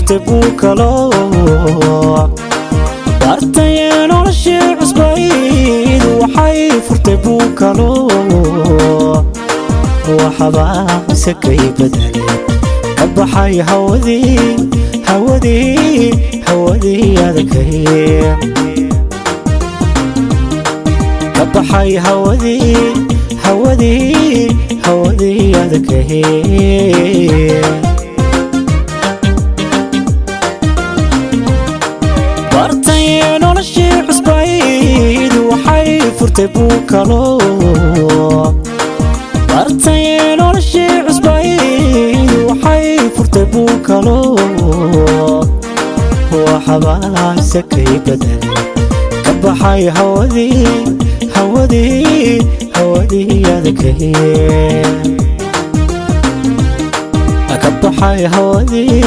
Furtay buu kalo bartayee noloshii cusbayd, waxay furtay buu kalo waxbaa isakay bedelay, ka baxay hawadii, hawadii, hawadii adkay, ka baxay hawadii, hawadii, hawadii adkay. Bartayee noloshii cusbayd, waxay furtay buu kalo bartayee noloshii cusbayd, waxay furtay buu kalo waxbaa isakay bedelay, ka baxay hawadii, hawadii, hawadii adkay, ka baxay hawadii,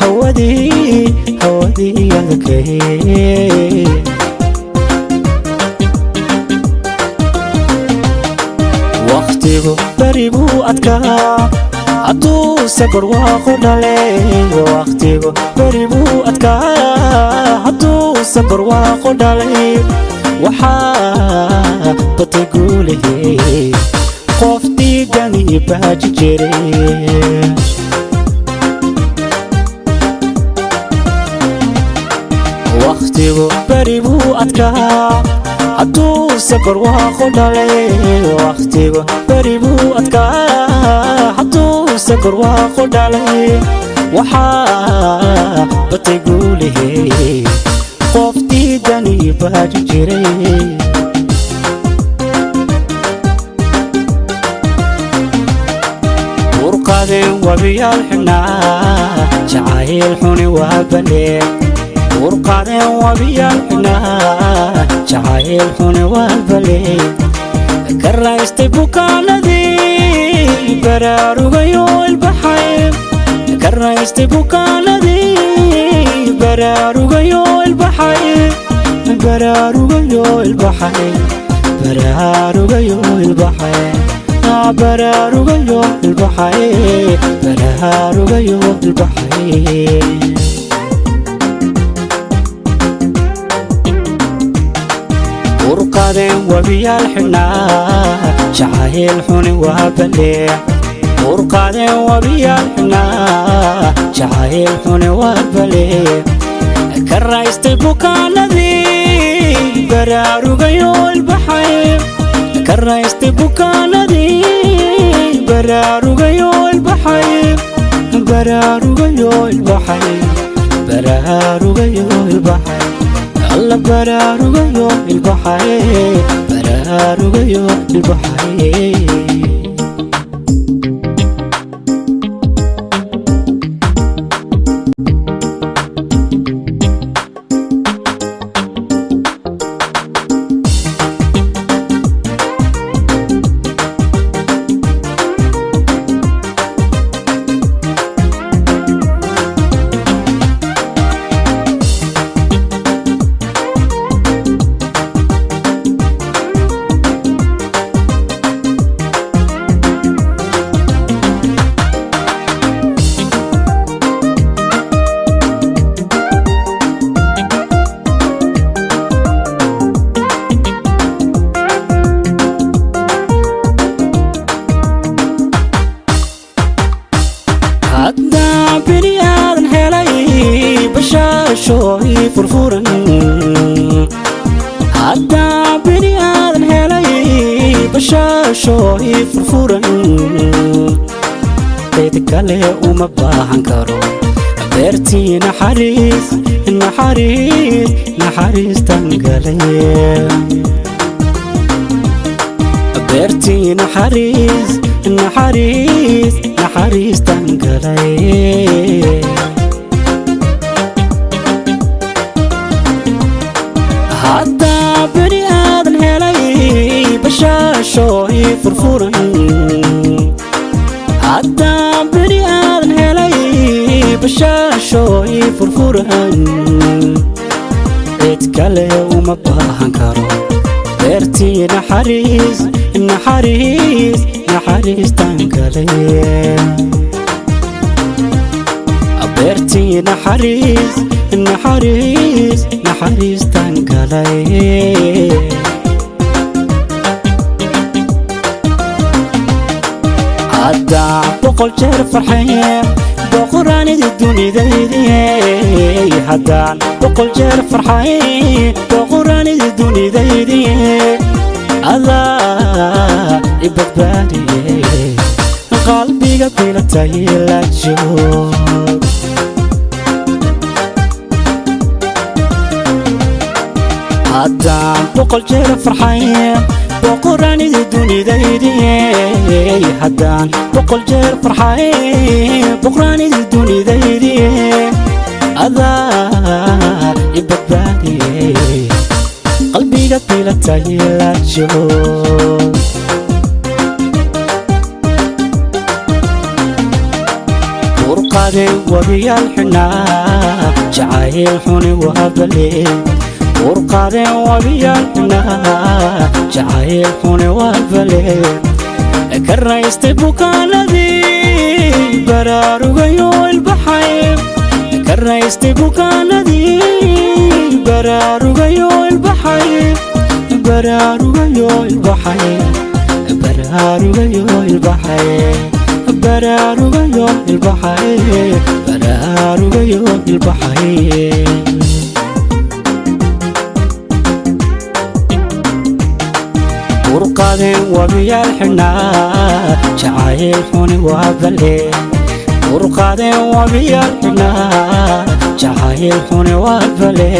hawadii, hawadii adkay. Wakhtigu beri buu adkaa hadduuse barwaaqo dhalay, wakhtigu beri buu adkaa hadduuse barwaaqo dhalay, waxaa batay guulahey qof diidani baaji jiray. Wakhtigu beri buu adkaa hadduuse barwaaqo dhalay, wakhtigu beri buu adkaa hadduuse barwaaqo dhalay, waxaa batay guulahey qof diidani baaji jiray. Burqadeen wabiyaal xidhnaa, jacayl xuni waa balee. Burqadeen wabiyaal xidhnaa, jacayl xuni waa balee. Ka raystay bukaanadii, baraarugayo ilbaxay. Ka raystay bukaanadii, baraarugayo ilbaxay, baraarugayo ilbaxay, baraarugayo ilbaxay, baraarugayo ilbaxay, baraarugayo ilbaxay. Burqadeen wabiyaal xidhnaa, jacayl xuni waa balee. Burqadeen wabiyaal xidhnaa, jacayl xuni waa balee. Ka raystay bukaanadii, baraarugayo ilbaxay. Ka raystay bukaanadii, baraarugayo ilbaxay, baraarugayo ilbaxay, baraarugayo ilbaxay, alla baraarugayo ilbaxay, baraarugayo ilbaxay. Haddaan bini aadan helay bashaashooy furfuran, haddaan bini aadan helay bashaashooy furfuran, cid kale uma baahan karo. Beertii naxariis, naxariis, naxariistan galay. Beertii naxariis, naxariis, naxariistan galay. Haddaa beri aadan helay bashaashooy furfuran, haddaa beri aadan helay bashaashooy furfuran, cid kale uma baahan karo. Beertii naxariis, naxariis, naxariistan galay. Beertii naxariis, naxariis, naxariistan galay. Haddaan 100 jeer farxaye, boqoraanidi dunidaydiye. Haddaan 100 jeer farxaye, boqoraanidi dunidaydiye. Adaa i badbaadiye, qalbiga bilatay la joog. Haddaan 100 jeer farxaye, boqoraanidi dunidaydiye. Haddaan 100 jeer farxaye, boqoraanidi dunidaydiye. Adaa i badbaadiye, qalbiga bilatay la joog. Burqade wabiyaal xidhnaa, jacayl xuni waabale. Burqade wabiyaal xidhnaa, jacayl xuni waabale. Ka raystay bukaanadii, baraarugayo ilbaxay. Ka raystay bukaanadii, baraarugayo ilbaxay. Baraarugayo ilbaxay, baraarugayo ilbaxay, baraarugayo ilbaxay, baraarugayo ilbaxay. Burqadeen wabiyaal xidhnaa, jacayl xuni waa bale. Burqadeen wabiyaal xidhnaa, jacayl xuni waa bale.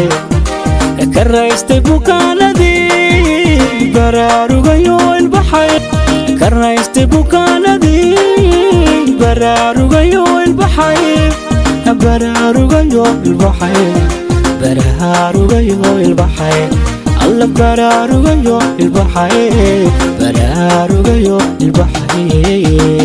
Ka raystay bukaanadii, baraarugayo ilbaxay. Ka raystay bukaanadii, baraarugayo ilbaxay, baraarugayo ilbaxay, baraarugayo ilbaxay. Alla baraarugayo ilbaxay, baraarugayo ilbaxay.